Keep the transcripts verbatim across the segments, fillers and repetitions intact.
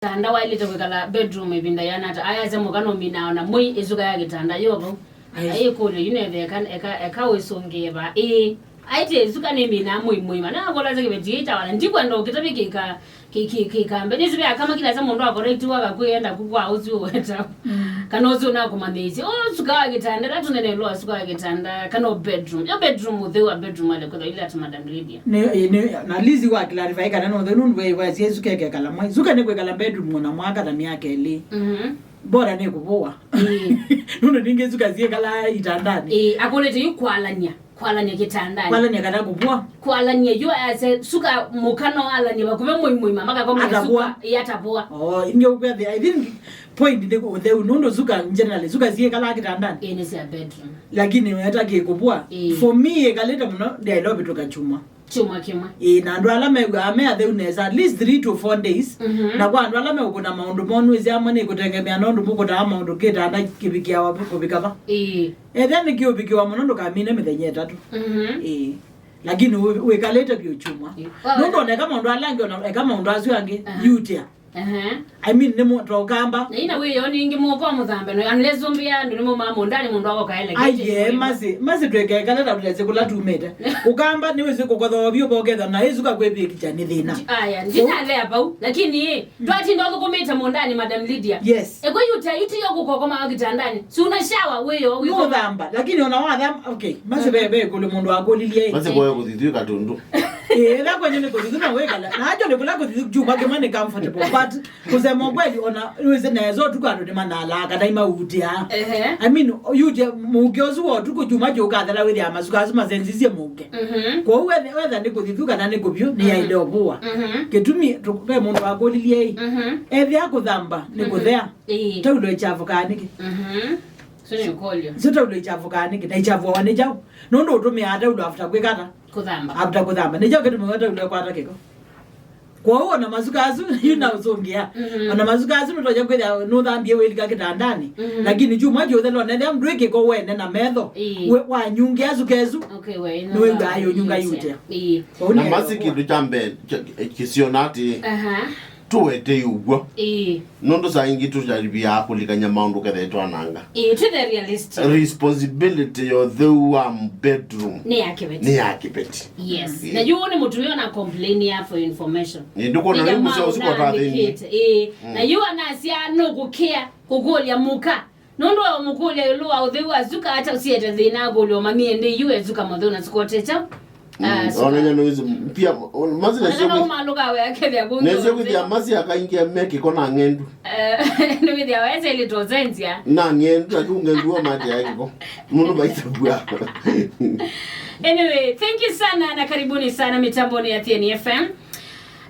kĩtanda waĩlĩte kwĩkala bedroom ĩvinda yĩana ata? Ayasya mũka nũminaa ona mwei ĩsuka ya kĩtanda yĩ o vau. Ai. Ai ĩkũlyo yu neve eka, eka, eka wĩsũngĩe va. Ĩĩ. Aĩtye ĩsuka nĩminaa mwei mũima. Na akũlasya kĩveti ĩĩ kyawana. Ndikwenda ũkĩtavye kĩka, kĩ, kĩ, kĩkambe. Nĩsĩ ve akama kĩla sa mũndũ akorektiwa akakwĩenda kũkwa ũsu ũweta. Mm. Kana ũsu ũnakũmanyĩisye. Ũsuka wa kĩtanda, ĩla tũnene ĩlũ wa suka wa kĩtanda, kana o bedroom. Yo bedroom, ũtheu wa bedroom ale kwĩthwa ile ati Madam Lydia. Nĩ, ĩ, nĩ, na Liz wa clarify kana no ũtheu nũndũ we, we, si ĩsuka ĩkekala mwai. Suka nĩ kwĩkala bedroom ona mwaka na myaka ĩlĩ. Mhm. Bora nĩ kũvũa. Ĩĩ. Nũndũ ningĩ suka siĩkala itandanĩ. Ĩĩ, akũlĩte yu kwalany'a. Kwalany'a kĩtandanĩ. Kwalany'a kana kũvũa. Kwalany'a yu ayasya suka mũka no alany'e vakuvĩ mwei mũima makakoma. Atavũa. Suka, ĩ, atavũa. Oh, ingĩ ũkwethĩa, I think point nĩ ũtheu, nũndũ suka, generally, suka siĩkalaa kĩtandanĩ. Ĩĩ, nĩ sya bedroom. Lakini weta kĩ kũvũa. Ĩĩ. For me, ĩkalĩte mũno, ndyaĩle ũvĩtũka kyumwa. Kyumwa kĩmwe. Ĩĩ, na andũ ala mew'aa me atheu nesa, at least three to four days. Mhm. Na kwa andũ ala meũkũna maũndũ moo, nĩwĩsĩ amwe nĩ kũtengemea nũndũ mũkũtaa maũndũ kĩtanda kĩvikĩawa kũvika va. Ĩĩ. Ethĩa nĩkĩũvikĩwa mũno, ndũkamine mĩthenya ĩtatũ. Mhm. Ĩĩ. Lakini wĩ-, wĩkalĩte vyũ kyumwa. Ĩĩ. Nũndũ ona eka maũndũ ala angĩ, ona eka maũndũ asu angĩ, aha, yutia. Ehe. I mean, nĩ mũ-, ta ũkamba. Na ina wĩyo ningĩ mũko mũthambe no, unless ũmbĩa andũ nĩ mũmaa mũndani mũndũ akokaele. Aiye, masi, masi twekekale ta tulesĩ kũla tumĩte. Ũkamba nĩ wĩsĩ kũkotha ovyo boketha na ĩsuka kwĩvĩkĩkya nĩ thĩna. Aya, ndinalea pau, lakini ĩ, ndwatinda ũthũkũmĩte mũndani, Madam Lydia. Yes. Ĩkwe yuta, yuti yo kũkokoma wa kitandani. Si una shower wĩyo, wĩko- Nũthamba, lakini ona wathamba, okay. Masi ve, ve kũlĩ mũndũ akũlilie. Masi boya kũthithwĩ katũndũ. Eh, ĩla kwenye nĩ kũthithũ na wĩkala. Na actually kũla kũthithũ kyuma kĩmwe nĩ comfortable. But kusema ukweli, ona wĩsĩ nesa ũtukũ andũ nĩmanalaa kana imautĩa. Ehe. I mean, yutia mũuke ũsu wa ũtukũ kyuma kyũkathela wĩthĩa masuka asu masenzisye mũuke. Mhm. Kwoou wethe-, wetha nĩ kũthithũ kana nĩ kũvyũ, nĩ yaile ũvũa. Mhm. Kĩtumi tũ-, ve mũndũ wakũlilie ĩ. Mhm. Ethĩa kũthamba nĩ kũthea. Ĩĩ. Taulo ĩkyavũkaa nĩkĩ? Mhm. Sio nĩ ũkũlyo. Sio taulo ĩkyavũkaa nĩkĩ? Na ĩkyavũawa nĩ kyaũ? Nũndũ ũtũmĩaa taulo after kwĩka ata? Kũthamba. After kũthamba. Nĩ kyaũ kĩtũmĩawa taulo ĩkwata kĩko? Kwoou ona masuka asu, yu na ũsũngĩa. Mhm. Ona masuka asu nũtonya kwĩthĩa nũthambie wĩlika kĩtandanĩ. Mhm. Lakini kyumwa kĩũthela onethĩa ndwĩ kĩko wene na metho. Ĩĩ. We, wanyungĩa suka ĩsu. Okay, we, nĩwĩw'aa yũnyunga yũtĩa. Ĩĩ. Kwoou na nĩ masi ũkũa. Kĩndũ kya mbee kĩ-, kĩsiona atĩ. Aha. Tũwetei ũw'o. Ĩĩ. Nũndũ saa ingĩ tũtalivia kũlikany'a maũndũ kethe twananga. Ĩĩ, twĩthe realistic. Responsibility ya ũtheu wa bedroom nĩ ya kĩveti. Nĩ ya kĩveti. Yes. Ĩĩ. Na yu nĩ mũtumĩa ona complain ya for information. Nĩ ndũkuona rĩu mũseo ũsu kwa tathĩni. Ĩĩ. Mm. Na yu anasya nũkũkĩa kũkũlya mũka. Nũndũ wa ũmũkũlya ĩũlũ wa ũtheu wa suka ata ũsiete thĩna akũlya ũmanyie ndĩ yu esuka mũtheu na suka ũte kyaũ. Mm, ah, suka. Ona nyano hizo pia, o-, masi na ona sio kana kwi-, ũmalũka we akethĩa kũngĩ nesio ũtheu. Kwithia masi akaingia me kĩko na ng'endu. Eh, nĩwĩthĩa wese ilitosenzia. Na ng'endu, lakini ng'endu wa mate ya kĩko. Mũndũ maisabua. Anyway, thank you sana na karibuni sana mitamboni ya Thieni F M.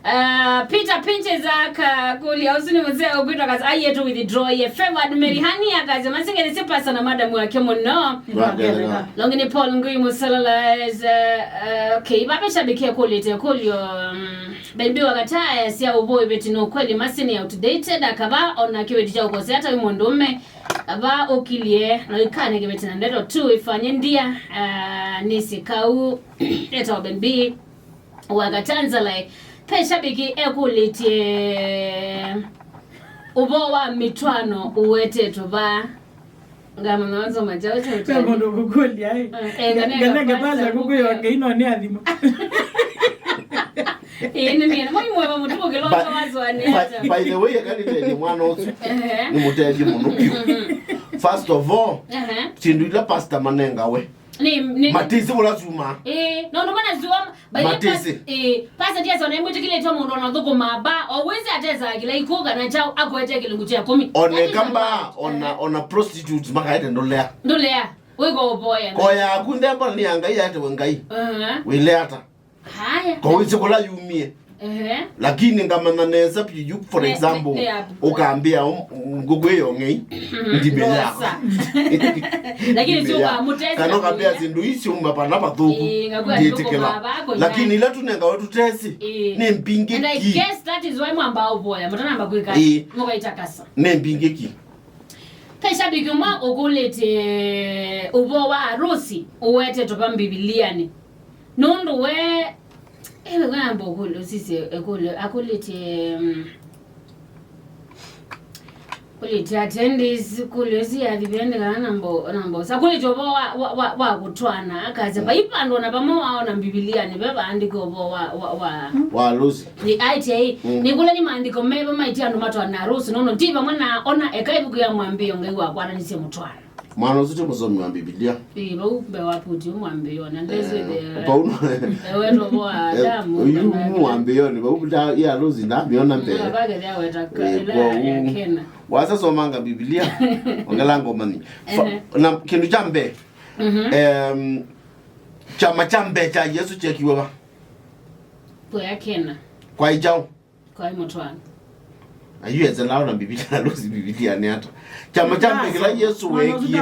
Uh, Peter Pinches akakũlya, ũsu nĩ mũseo ũkwĩtwa Kas-, aiye tũ withdraw ye. Favored Mary Hani akasya, masingenisye pastor na madam wake mũno. Wangetheka. Longi nĩ Paul Ngui Musalala is, uh, uh, okay, vave shabiki akũlĩte kũlyo, um, Baby wa Kataya sya ũvũi veti no kweli masini outdated akava ona kĩveti kya ũkose hata wĩ mũndũme. Ava ũkilie no ikane kĩveti na ndeto tu ifanye ndia, uh, nĩsĩ kau. Etawa Baby. Wakatanzalai, pe shabiki ekũlĩtye ũvoo wa mĩtwaano ũwetetwe vaa. Ngamanya wanzo majawe cha. Pe mũndũ kũkũlya ĩ. Eh, eh, nganenge pasa kũkũyonge ino nĩ athimo. Ĩĩ, nĩ nĩ mwa mwema mũtuko kĩlongo. By, wazwani by, by the way, akanitethie mwana ũsu. Ehe. Nĩ mũtethie mũno piũ. Mhm. First of all, ehe, syĩndũ ila pastor manengawe. Nĩ, nĩ matisi kũla suma. Ĩĩ, no ndomana zuoma. Matisi. Ĩĩ, pastor Jason emwĩtĩkĩlĩtwe mũndũ ona thũkũma ba, o wĩsĩ atesa kĩla ikũ kana chao akwete kĩlungu cha kũmi. Oneka mba, ona, ona prostitutes makaete ndũlea. Ndũlea. Wĩko ũvoya. Koya aku nthembo nĩ ya Ngai atewe Ngai. Aha. Wĩle ata? Haya. Ko wĩsĩ kũla yumie. Ehe. Lakini ngamanya nesa piyu, for example, ũkambĩa ngũkũ ĩyo ng'ei, ndimenya. Lakini si ũkamũtesa kana ũkambĩa syĩndũ icio uma pana pathũku. Ĩĩ, ngakwĩa ndĩtĩkĩla. Lakini ila tũnengawe tũtesi, ĩĩ, nĩ mbingĩ ki. And I guess that is why mwamba ũvoya, mũtanamba kwĩka. Ĩĩ. Mũkaitakasa. Nĩ mbingĩ ki. Pe shabiki ũmwe ũkũlĩtye ũvoo wa arusi ũwetetwe va Mbivilianĩ. Nũndũ we, ewe wamba ũkũlyo, sisi, ekũlyo, akũlĩtye, mm, Ĩtĩ attendees kũlyo ĩsu yathi vene kana na mbo-, na mbosa. Kũlĩtye ũvoo wa, wa, wa, wa kũtwaana, akasya, "Vai vandũ ona vamwe waona Mbivilianĩ ve vaandĩke ũvoo wa, wa, wa." Wa Lucy. Nĩ, aĩtye ĩ, Mm. nĩkũlya nĩ maandĩko meva maĩtye andũ matwaana Lucy, nono ti vamwe na ona eka ĩvuku ya Mwambĩĩo Ngai wakwatanisye mũtwaano. Mwana ũsu ti mũsomi wa Mbivilia. Ĩĩ, vau mbee wa puti Mwambĩĩo, na ndesĩ Eh, the, vau no- the wet of Adamu, ũyu kana Mwambĩĩonĩ, vau nda-, ya Lucy ndamĩona mbee. Mwana vake ya weta ka-, Eh, ĩla ya, ya kwoou, Kena. Wasa somanga Mbivilia, ongelanga ũmanyi. Fa-, Ehe. Na kĩndũ kya mbee, Mhm. em, kyama kya mbee kya Yesũ kyekiwe va? Kwa ya Kena. Kwa ĩkyaũ? Kwa mũtwaano. Ayu ethela ona Mbivilia, Lucy Mbivilia nĩ ata? Kyama kya mbee kĩla Yesũ weekie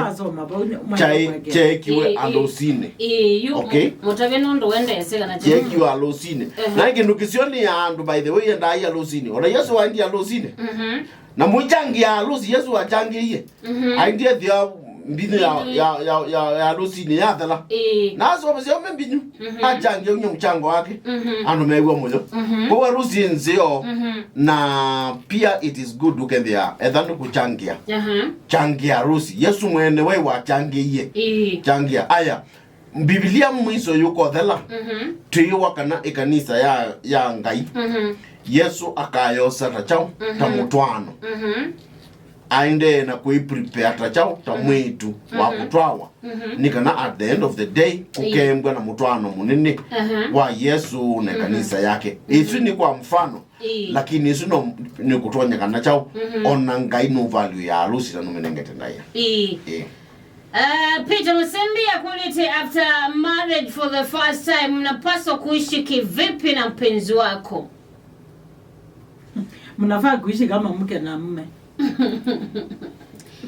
kyaĩ-, kyeekiwe alũsinĩ. Ĩĩ, yu Okay. Mũtavya nũndũ wendeseka na kyeekiwe alũsinĩ. Ehe. Na kĩndũ kĩseo nĩ ya andũ, by the way, endaa alũsinĩ. Ona Yesũ waendie alũsinĩ. Mhm. Na mũikyangĩa alũsi, Yesũ achangĩie. Mhm. Aendie thĩa mbinyu ya, Mbinyu. ya, ya, ya, ya lũsinĩ yathela. Ĩĩ. Na asovesya ume mbinyu. Mhm. Achangia unye mchango wake. Mhm. Andũ mew'a mũyo. Mhm. Kwa harusi nzeo. Mhm. Na pia it is good ukethĩa etha nĩ kuchangia. Aha. Changia harusi. Yesũ mwene we wachangiie. Ĩĩ. Changia. Aya. Mbivilia mwiso yukothela. Mhm. Twĩwa kana ĩkanisa ya, ya Ngai. Mhm. Yesũ akayosa ta kyaũ, ta Mhm. mũtwaano. Mhm. Aendee na kwĩprepare ta kyaũ, ta Mhm. mwĩĩtu wa Mhm. kũtwawa. Mhm. Nĩ kana at the end of the day, Ĩĩ. kũkembwa na mũtwaano mũnene Aha. wa Yesũ na Mhm. ĩkanisa yake. Mhm. Isu nĩ kwa mfano, Ĩĩ. lakini isu no nĩ kũtonyeka na kyaũ, Mhm. ona Ngai nũ value ya alusi na nũmĩnengete ndaĩa. Ĩĩ. Ĩĩ. Uh, Peter Musembi akulite, after marriage for the first time, mnapaswa kuishi kivipi na mpenzi wako? Mnafaa kuishi kama mke na mume.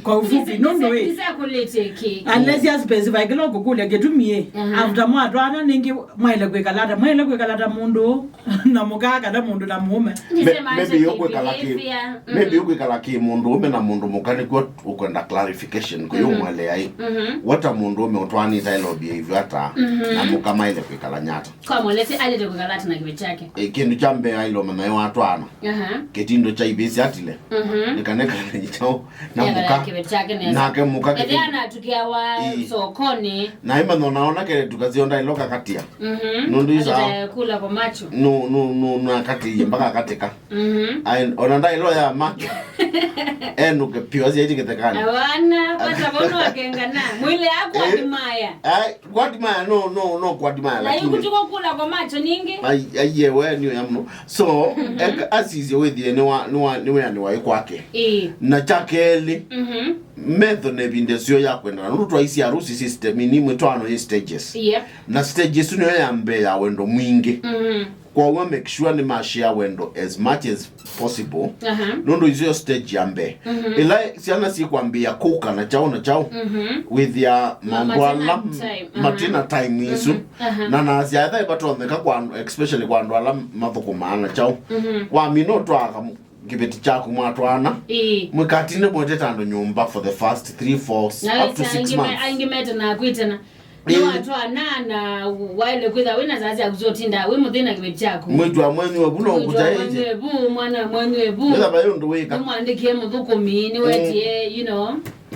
Kwa ufupi, nũndũ wĩ, nĩsakulĩtye kĩ? Unless ya specify kĩla ũkũkũlya kĩtumi ĩ, Aha. after mwatwaana nĩngĩ mwaĩle kwĩkala ata? Mwaĩle kwĩkala ta mũndũ na mũka kana mũndũ na mũũme? Nĩsema maybe ata ũkwĩkala kĩ, kĩ-behavior? Mm. Maybe ũkwĩkala kĩ mũndũ ũme na mũndũ mũka nĩkw'o ũkwenda clarification kũyũ Mhm. mwelea ĩ. Mhm. Wata mũndũ ũme ũtwaanĩte aĩle ũbia ivyo ata Mhm. na mũka maĩle kwĩkala nyata? Kwa mwelesya alĩte kwĩkala ata na kĩveti kyake? Ĩ, kĩndũ kya mbee aĩle ũmanya ĩ watwaana. Aha. Kĩtindo kya ivĩsĩ atile. Mhm. Nĩkanekana na nyaũ na Nĩakala mũka. Kĩveti kyake nesa. Nake mũka Ethĩa kĩveti. Anatukiawa Ĩĩ. Sokoni. Na imanya naona kele tukazio ndaĩlo kakatia. Mhm. Nũndũ isa Alĩte kula kwa macho. No, no, no, no akatiie mpaka akatika. Mhm. Ai, ona ndaĩlo ya make. Enuke pio asia itikĩtekana. Awana, pata bono akengana. Mwile akwa Eh. Admire. Ai, Kuadmire, no, no, no kuadmire, na lakini ikutuko kula kwa macho ningi. Ai, aiye, we nĩ ũya mũno. So, Mhm. eka asisye wĩthie nĩ wa, nĩ wa, nĩ wĩanĩ waĩ kwake. Ĩĩ. Na kya kelĩ, Mhm. metho na ĩvinda syo ya kwendana. Nũndũ twaisye harusi system, ni mwĩtwaano yĩ stages. Yep. Na stage ĩsu nĩyo ya mbee ya wendo mwingĩ. Mhm. Kwoou make sure nĩ ma share wendo as much as possible. Aha. Nũndũ icio stage ya mbee. Mhm. Ĩla syana syĩkwambĩĩa kũka na kyaũ na kyaũ, Mhm. wĩthĩa Ma-, maũndũ ala matina time. Aha. Matina time isu. Mhm. Aha. Na nasya etha ĩvatonyeka kwa andũ, especially kwa andũ ala mathũkũmaa na kyaũ. Mhm. Wamina ũtwaa kam-, kĩveti kyaku mwatwaana. Ĩĩ. Mwĩkatinde mwetete andũ nyũmba for the first three, four, Na up to six angĩ me-, months. Angĩ mete naku ĩtena. Ĩĩ. Nĩwatwaana na waĩle kwĩtha wĩna saa syaku syotindaa wĩ mũthĩ na kĩveti kyaku. Mwĩĩtu wa mwenyu evu no Mwĩĩtu wa ũkũkyaĩĩkye. Mwenyu evu, mwana wa mwenyu evu. Ĩtha vai ũndũ wĩka. Nĩmwandĩkie mũthũkũmi, nĩwetie, Mm. you know,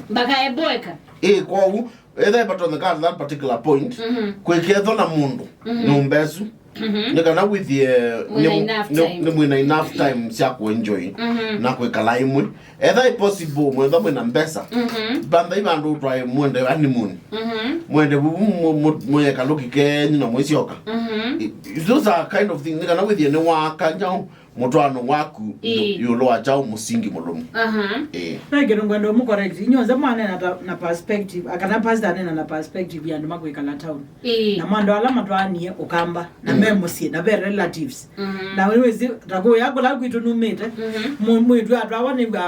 mbaka eboeka. Ĩĩ, kwoou, etha ĩvatonyeka at that particular point, Mhm. kwĩketho na mũndũ, Mhm. nyũmba ĩsu, Mhm. nĩ kana wĩthie Mwĩna nĩ, enough nĩ, time. Nĩ mwĩna enough time sya kũenjoy Mhm. na kwĩkala ĩmwe. Etha ĩ possible, mwetha mwĩna mbesa, Mhm. vanthai vandũ ũtwae mwende honeymoon. Mhm. Mwende vuvu mu-, mu-, mũyeka lũki kenyu na mwĩsyoka. Mhm. I-, those are kind of things. Nĩ kana wĩthie nĩ waka nyaũ mũtwaano waku Ĩĩ. Ĩũlũ wa kyaũ mũsingi mũlũmu. Aha. Ĩĩ. Ve kĩndũ ngwenda ũmũcorrect. Inyuothe mwanena ta, na perspective, kana pastor anena na perspective ya andũ makwĩkala town. Ĩĩ. Na andũ ala matwaanie ũkamba, na Mm. me mũsyĩ, na ve relatives. Mhm. Na wĩsĩ, ta kũya kũla kwitũ numĩte, Mhm. mũ-, mwĩĩtu atwawa nĩw'a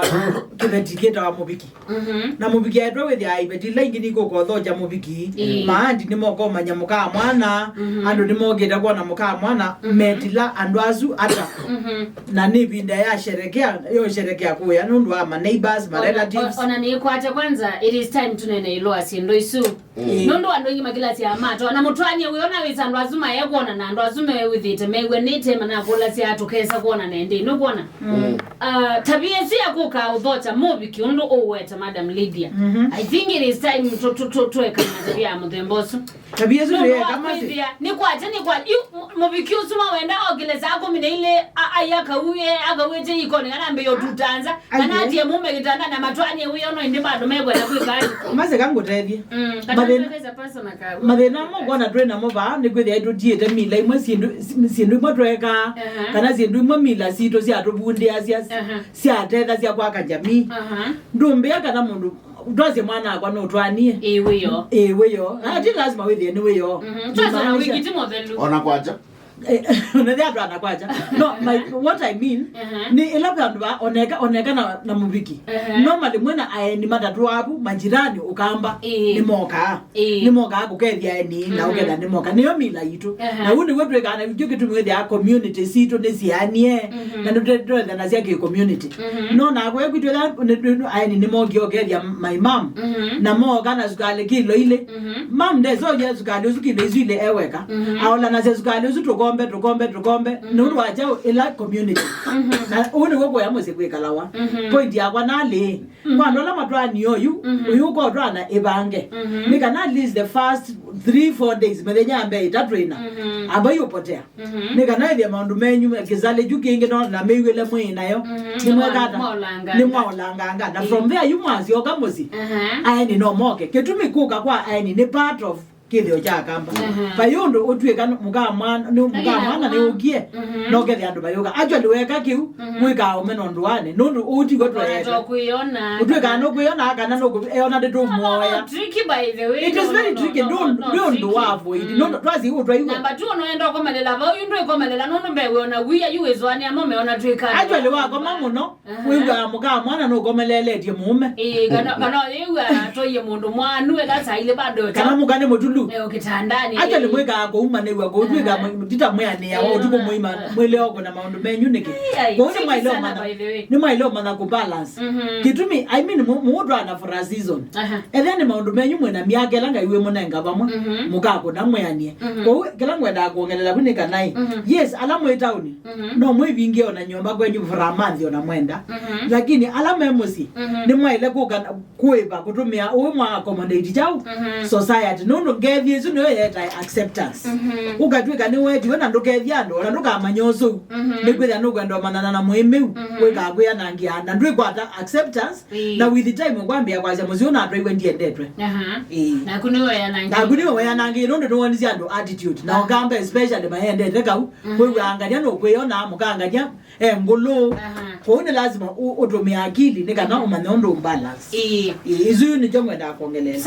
kĩveti kĩtawa mũviki. Mhm. Na mũviki aetwe wĩthĩa iveti ila ingĩ nikũkothokya mũviki. Ĩĩ. Maandi nĩmokomanya mũkaa mwana, Mhm. andũ nĩmokĩte kwona mũkaa mwana, Mhm. metila andũ asu ata. Mhm. Na nĩ ĩvinda ya sherekea, yo sherekea kũya nũndũ wa ma neighbors, ma Ona, relatives. O-, ona nĩkwate kwanza, it is time tũnene ĩũlũ wa syĩndũ isu. Nũndũ andũ aingĩ makĩlasya mato, na mũtwaanie wĩona wĩsa andũ asu maye kwona na andũ asu mewĩthĩte mew'anĩte manakũlasya tũkesa kwona na ĩndĩ, nũkwona? Mm. Ah, tavia ĩsu ya kũka ũthokya mũviki ũndũ ũwete Madam Lydia. Mhm. I think it is time tũ- tũ- tũ- twekana na tavia ya mũthemba ũsu. Tavia ĩsu nũndũ wa kwĩthĩa nĩ kwakya, nĩ kwa yu mũviki ũsu mawenda okĩle saa kũmi na ilĩ, a- ai akauie akauĩte ikoni kana mbĩo tutanza. Kana atie mume kitanda na matwanie wĩona ĩndĩ bado mekwenda kwĩka. Maseka ngũtethye. Mm, kana mathĩna, mathĩna amwe ngona twĩ namo vaa nĩ kwĩthĩa tũtiĩte mila imwe syĩndũ, syĩndũ imwe twekaa, kana syĩndũ imwe mila sitũ syatũvundĩasya, syatethasya kwaka jamii. Ndũmbĩa kana mũndũ twasye mwana akwa nũtwanie. Ĩĩ wĩyo. Ĩĩ wĩyo. Ati lazima wĩthĩe nĩ wĩyo. Twasona wiki ti mũthelu. Ona kwacha. Nĩthĩa andũ anakwacha. No, my, what I mean, nĩ ĩla vandũ va oneka, oneka na, na mũviki. Normally mwĩna aeni matatũ avu, majirani, ũkamba, nĩmokaa. Nĩmokaa kũkethya aeni, na ũketha nĩmoka. Nĩyo mila itũ. Na ũu nĩw'o twĩkaa, na kĩu kĩtumi wĩthĩa community sitũ nĩsianie, na nĩtwethanasya kĩ community. No nakwa kwitũ ĩla aeni nĩmokie ũkethya my mom, na moka na sukalĩ kilo ilĩ. Mam ndesoya sukalĩ ũsu kilo isu ilĩ eweka. Aolanasya sukalĩ ũsu tũkombe, tũkombe, tũkombe. Nũndũ wa kyaũ ĩla community. Na ũu nĩw'o kũya mũsyĩ kwĩkalawa. Point yakwa nalĩ, kwa andũ ala matwaanie ũyu, ũyu ũkotwana ĩvange. Nĩ kana at least the first three, four days, mĩthenya ya mbee ĩtatũ ĩna, abai ũpotea. Nĩ kana ĩthĩa maũndũ menyu kĩsalĩ kyu kĩngĩ no na mĩw'ĩle mwĩ nayo. Nĩmwekata nĩmwaolanganga na from there yu mwasyoka mũsyĩ. Aeni no moke. Kĩtumi kũka kwa aeni nĩ part of kĩthĩo kya kamba. Vai ũndũ ũtw'ĩka mũkaa mwana, nĩ mũkaa mwana nĩ ũkie, no kethe andũ mayũka. Actually weka kĩu wĩkaa ũme nondu wane nũndũ ũu tiw'o tweeka. Ũtw'ĩkaa nũkwĩona kana nũkũ- eona ndĩtũmwoya. It is very tricky. Nĩ ũndũ wa avoid nũndũ twasi ũtwaiwe. Namba two, no enda ũkomelela vau, yu ndwĩkomelela nũndũ mbee wĩona wia yu wĩsũanĩa mo meona twĩkaa. Actually wakoma mũno. Wĩw'aa mũkaa mwana nũkomeleletye mũũme. Ĩĩ, kana kana yĩw'a atoie mũndũ mwanu ela saa ilĩ bado kana mũka nĩ mũtulu. Eo kitandani. Actually mwĩkaa kũumanĩw'a kũu twĩka nditamwĩanĩa ũtukũ mũima mwĩle oko na maũndũ menyu nĩkĩ. Kũu nĩ mwaile ũmanya, nĩ mwaile ũmanya kũ balance. Kĩtumi I mean mũndũ ana for a season. Ethĩa nĩ maũndũ menyu mwĩna myaka ĩla Ngai wĩmũnenga vamwe mũkakũna mwĩanie. Kũu kĩla ngwendaa kuongelela vu nĩ kana ĩ, yes ala mwĩ taoni no mwĩvingie ona nyũmba kwenyu for a month ona mwenda. Lakini ala me mũsyĩ nĩ mwaĩle kũka kũĩva kũtũmĩa ũĩ mwa accommodate kyaũ society nũndũ ngethi ĩsu nĩyo yetae acceptance. Ũkatw'ĩka nĩwetiwe na ndũkethya andũ ona ndũkamanya ũsũu. Nĩkwĩthĩa nũkwenda ũmanyana na mũĩmĩu wĩkakwĩanangĩa na ndwĩkwata acceptance. Na with the time ũkwambĩa kwasya mũsyĩ ũnatwaiwe ndiendetwe. Aha. Ĩĩ. Naku nĩwe weanangĩie. Naku nĩwe weanangĩie nũndũ nĩwonisye andũ attitude na ũkamba especially mayendete kau. Kwĩw'aa ngania nũkwĩona mũkangania e ngũlũ. Kwoou nĩ lazima ũtũmĩe akili nĩ kana ũmanye ũndũ balance. Ĩĩ. Ĩĩ, isu nĩkyo ngwendaa kwongelea.